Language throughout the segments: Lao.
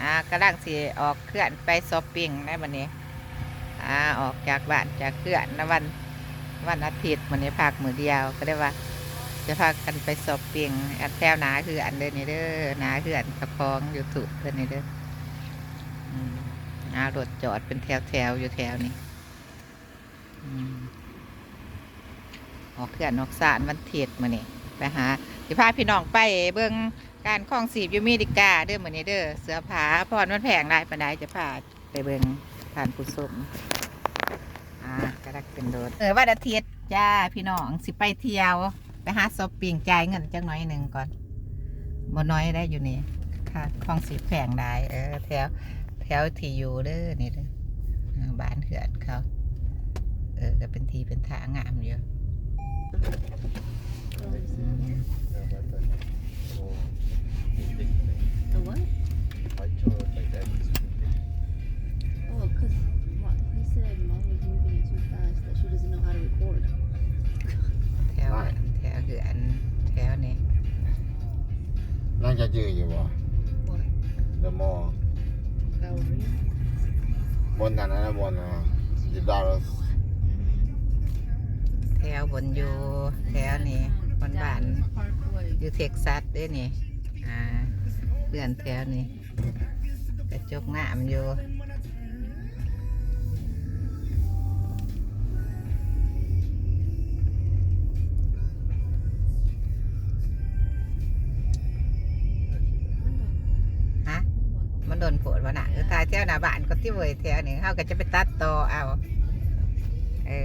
ອ່າ ກຳລັງຊິອອກເຮືອນໄປຊັອບປິງແລ້ວບັດນີ້. ອ່າ ອອກຈາກບ້ານຈາກເຮືອນນະ ວັນ ວັນອາທິດ ມື້ນີ້ພັກມື້ດຽວ ກໍເລີຍວ່າຈະພາກັນໄປຊັອບປິງ ອັນແຖວໜ້າເຮືອນເດີ້ນີ້ເດີ້ ໜ້າເຮືອນເຈົ້າຂອງ YouTube ເດີ້ນີ້ເດີ້. ອືມ ເອົາ ລົດຈອດເປັນແຖວໆຢູ່ແຖວນີ້. ອືມ ອອກເຮືອນອອກຊານວັນອາທິດມື້ນີ້ ໄປຫາ ຊິພາພີ່ນ້ອງໄປເບິ່ງການຄອງຊີບຢູ່ອາເມລິກາເດີ້ມື້ນີ້ເດີ້ ເສື້ອຜ້າອາພອນມັນແພງຫຼາຍປານໃດ ຈະພາໄປເບິ່ງທ່ານຜູ້ຊົມ. ອ່າ ກະດັກຂຶ້ນລົດ ເອີ ວັນອາທິດຈ້າ ພີ່ນ້ອງ ຊິໄປທ່ຽວ ໄປຫາຊັອບປິງ ຈ່າຍເງິນຈັກໜ້ອຍໜຶ່ງກ່ອນ. ບໍ່ໜ້ອຍໄດ໋ຢູ່ນີ້ ຄ່າຄອງຊີບແພງຫຼາຍ. ເອີ ແຖວ ແຖວທີ່ຢູ່ເດີ້ນີ້ເດີ້ ບ້ານເຮືອນເຂົາ ເອີ ກໍເປັນທີ່ເປັນທາງງາມຢູ່. The what? Oh, 'cause what? He said Mom was moving it too fast, that she doesn't know how to record. ແຖວ ແຖວເຮືອນແຖວນີ້ ນາງຈະຈື່ຢູ່ບໍ່? The mall. Galleria. ບ່ອນນັ້ນນະ ບ່ອນ The Dallas. ແຖວບ່ອນຢູ່ແຖວນີ້ ບ່ອນບ້ານ Dallas Parkway. ຢູ່ເທັກຊັສເດ້ນີ້. ອ່າ ເຮືອນແຖວນີ້ກະຈົກນ້ຳຢູ່. ຮະ ມັນດົນໂພດບໍ່ນະ? ເອີ ຖ່າຍແຖວໜ້າບ້ານກໍຕິເວີຍ ແຖວນີ້ເຮົາກໍຈະໄປຕັດຕໍ່ເອົາ. ເອີ.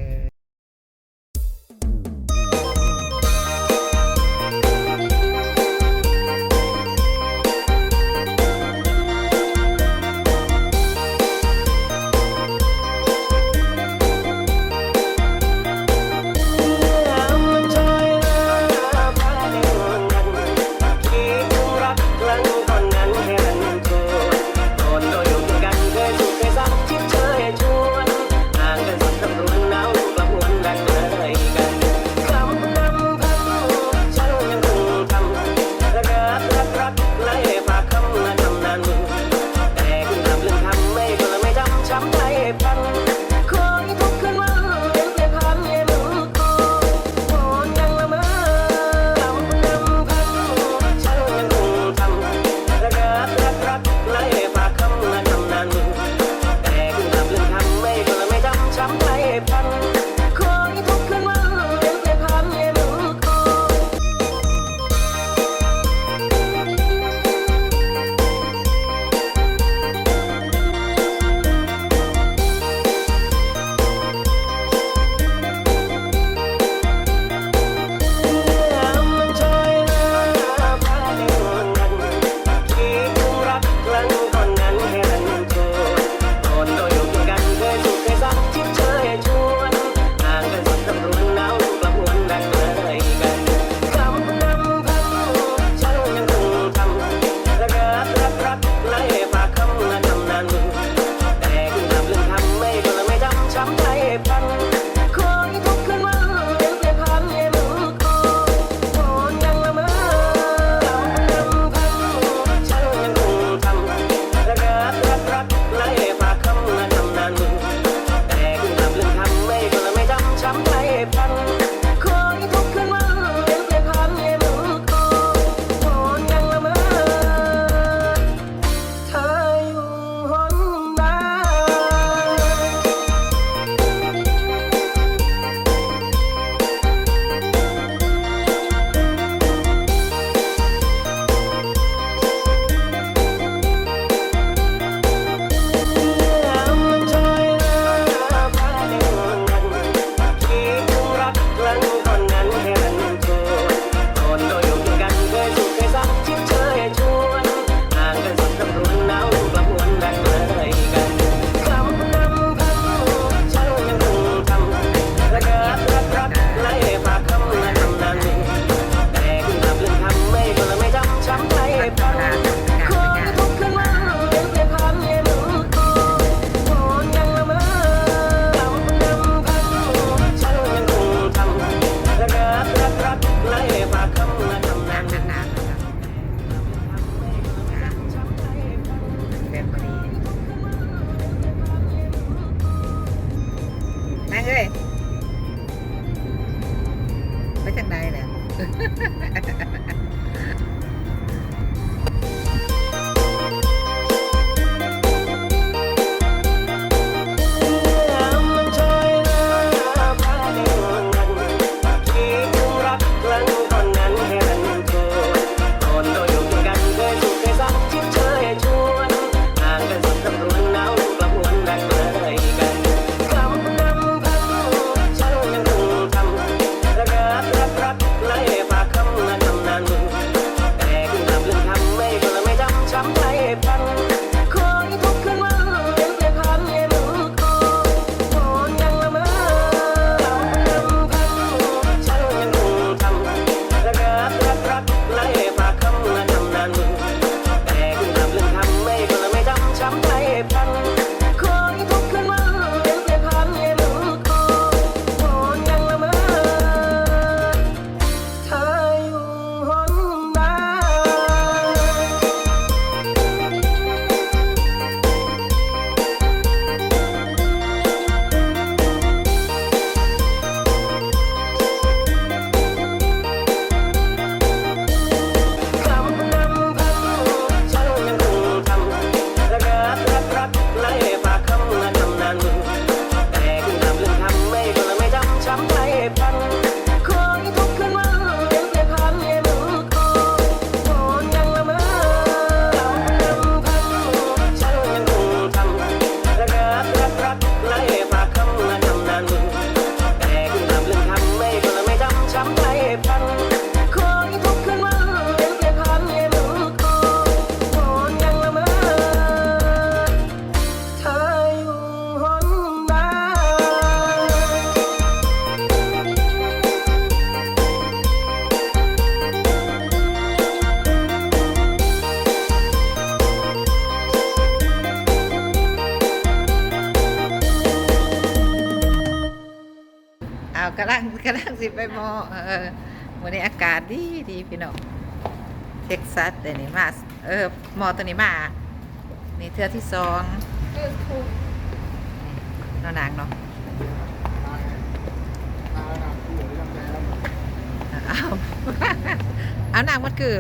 ກຳລັງ ກຳລັງຊິໄປມໍ ເອີ ມື້ນີ້ອາກາດດີດີພີ່ນ້ອງ ເທັກຊັສເດ້ນີ້ ມາ ເອີ ມໍໂຕນີ້ມາ ນີ້ເທື່ອທີສອງ ເອີ ເນາະນາງເນາະ ເອົາ ເອົານາງ ມັນຄື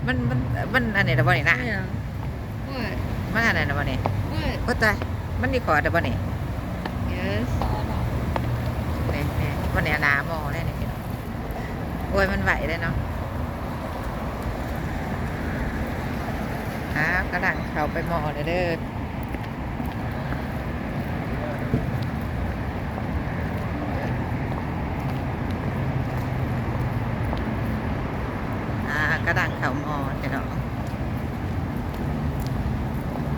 ມັນ ມັນ ມັນອັນນີ້ລະບໍ່ນີ້ນະ ອີຫຍັງ? What? ມັນອັນນັ້ນລະບໍ່ນີ້? What? ໂອ້ຕາຍ ມັນຣີຄອດລະບໍ່ນີ້? Yes. ນີ້ ນີ້ ບໍ່ແນ່ ໜ້າມໍແລ້ວນີ້ພີ່ນ້ອງ ໂອ້ຍ ມັນໄວເດ້ເນາະ ອ້າວ ກຳລັງເຂົ້າໄປມໍແລ້ວເດີ ອ່າ ກະດັງເຂົ້າໝໍ້ແທ້ເນາະ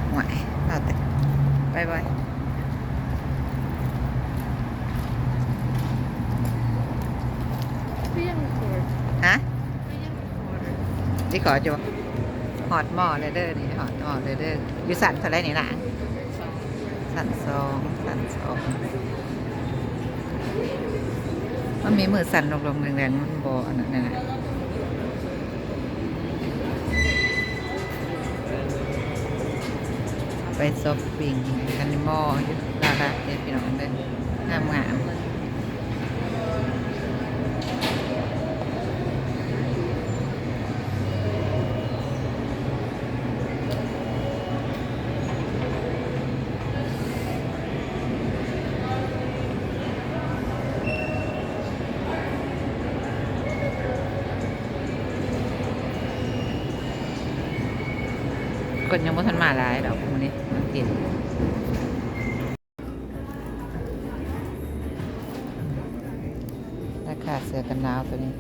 ໂອ້ຍ ເອົາແຕ່ ໄປ ໄປ ຄືຍັງ record ຮະ? ຄືຍັງ record ຊິຂໍຢູ່ ຮອດໝໍ້ແລ້ວເດີ ນີ້ ຮອດໝໍ້ແລ້ວເດີ ຢູ່ຊັ້ນເທົ່າໃດນີ້ນະ? ຊັ້ນສອງ ຊັ້ນສອງ ມັນມີມືສັ່ນລົງໆແຮງໆ ມັນບໍ່ອັນນັ້ນນະ ໄປຊັອບປິງກັນ ມໍຢູ່ລາວໆເດີພີ່ນ້ອງເດີ ງາມໆ. ຄົນຍັງບໍ່ທັນມາຫຼາຍດອກມື້ນີ້ ວັນທິດ. ລາຄາເສື້ອກັນໜາວໂຕນີ້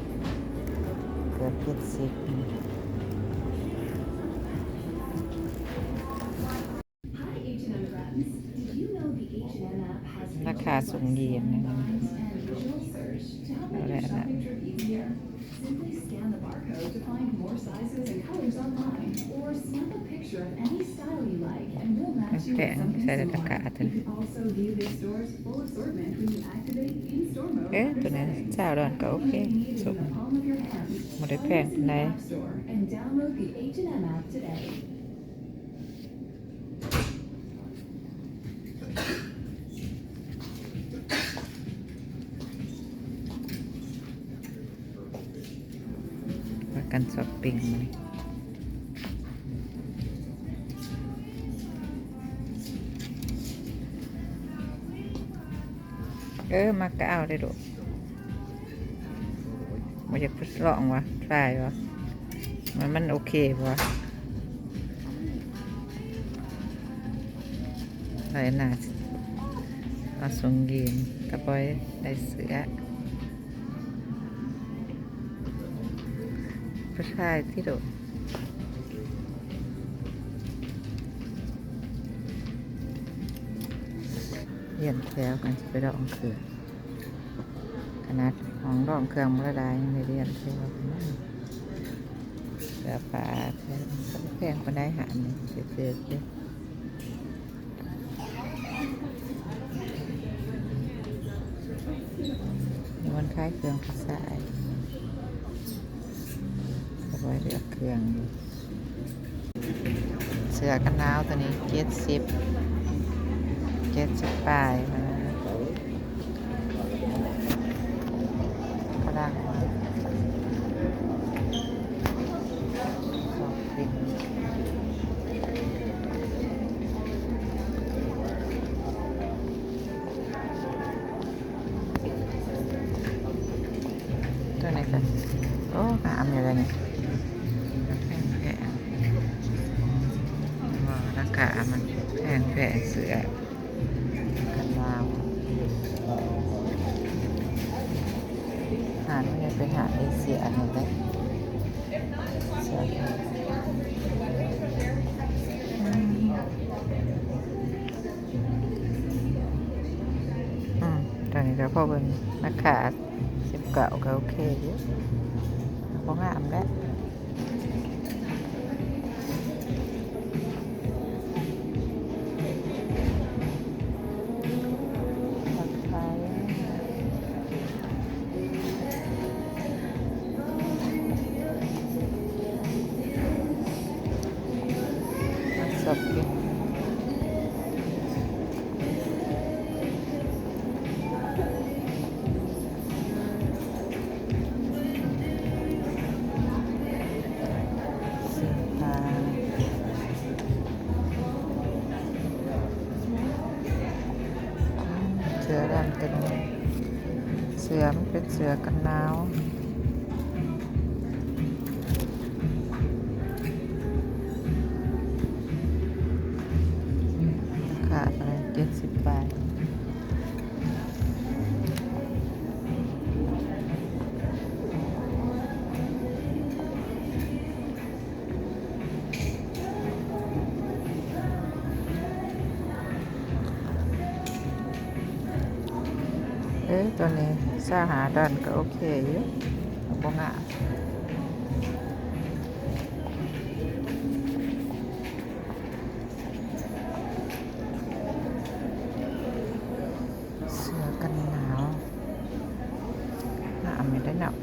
ເກືອບເຈັດສິບ ລາຄາສົ່ງຢີນນະ ເອົາແຫຼະນະ. Simply scan the barcode to find more sizes and colors online, or snap a picture of any style you like, and we'll match you with something similar. ແພງ ໃສ່ລາຄາເຖິງ You can also view this store's full assortment when you activate in-store mode. ເອີ ໂຕນີ້ຊາວດອນກໍໂອເຄ Everything you need is in the palm of your hand. ບໍ່ໄດ້ແພງປານໃດ. Open the App Store and download the H and M app today. ພາກັນຊັອບປິງມື້ນີ້ ເອີ ມັກກະເອົາເດ້ລູກ. ບໍ່ຢາກທົດລອງຫວາ ທຣາຍຫວາ ວ່າມັນໂອເຄບໍ່. ໄດ້ໜ້າ ເອົາສົ່ງຢີນ ຕາບອຍໄດ້ເສື້ອ ໄປຖ່າຍຕິໂດດ. ລຽນແຖວກັນຊິໄປດອງເຄື່ອງ. ຂະໜາດຫ້ອງດອງເຄື່ອງບໍ່ຫຼາຍ ຍັງໄດ້ລຽນແຖວ ເສື້ອຜ້າແພງປານໃດ ຮ້ານນີ້ຖືກໆຢູ່. ມີບ່ອນຂາຍເຄື່ອງຜູ້ຊາຍ ເອົາໄວ້ເລືອກເຄື່ອງຢູ່. ເສື້ອກັນໜາວໂຕນີ້ເຈັດສິບ ເຈັດສິບປາຍ ກຳລັງມາ ໂຕນີ້ກະ ໂອ້ ງາມຢູ່ເດນີ້ ແພງໆ ລາຄາມັນແພງໆ ເສື້ອກັນໜາວ ຮ້ານນີ້ເປັນຮ້ານເອເຊຍອັນນີ້ເດ້. ອືມ ໂຕນີ້ກະພໍເບິ່ງ ລາຄາສິບເກົ້າກະໂອເຄຢູ່ ບໍ່ງາມແຫຼະ ລາຄາ ຊອບກິນ ເສື້ອຜ້າ ເສື້ອດຳຕົວນີ້ ເສື້ອມັນເປັນເສື້ອກັນໜາວ ລາຄາເທົ່າໃດ? ເຈັດສິບປາຍ. ເອີ ຕົວນີ້ຊາວຫ້າດອນກໍໂອເຄຢູ່ ບໍ່ງາມ. ເສື້ອກັນໜາວ ງາມຢູ່ເດ້ເນາະ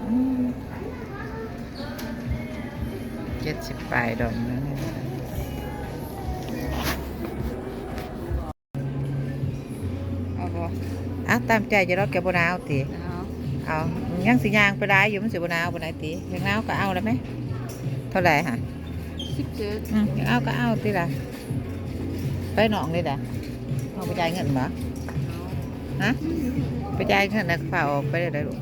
ອືມ ເຈັດສິບປາຍດອນເນາະ. ເອົາບໍ່? ເອົາ ຕາມໃຈເຈົ້າດອກ. ເຈົ້າບໍ່ໜາວຕິ? ເອົາ ເອົາ ຍັງຊິຍ່າງໄປຫຼາຍຢູ່ ມັນຊິບໍ່ໜາວປານໃດຕິ? ຢາກໜາວກໍເອົາແລ້ວແມະ. ເທົ່າໃດຫະ? ສິບເຈັດ. ອືມ ຢາກເອົາກໍເອົາຕິລະ. ໄປນອກເລີຍດາ. ເຮົາໄປຈ່າຍເງິນບໍ່? ຮະ? ໄປຈ່າຍເງິນແລ້ວພາອອກໄປເລີຍດາລູກ.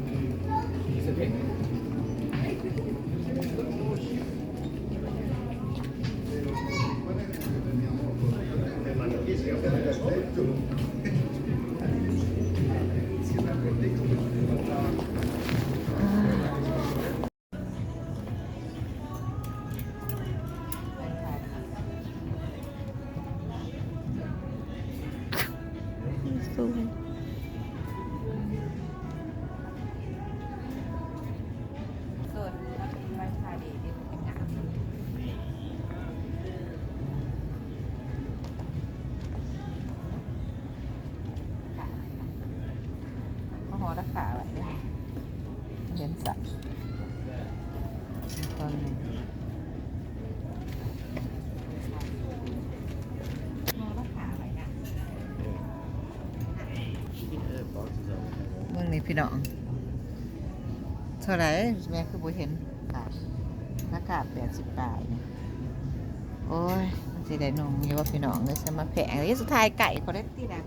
ເຂົາຫໍ່ລາຄາໄວ້ເດ້ ເຫັນຊະ ຕອນນີ້ຫໍ່ລາຄາໄວ້ນະ. ເບິ່ງນີ້ພີ່ນ້ອງ ເທົ່າໃດ? ແມ່ຄືບໍ່ເຫັນຂາຍ ລາຄາແປດສິບປາຍນີ້. ໂອ້ຍ ມັນຊິໄດ້ນຸ່ງຢູ່ບໍ່ພີ່ນ້ອງເອີຍ? ສະມາແພງ ຊິຖ່າຍໃກ້ເຂົາໄດ້ຕິລະ.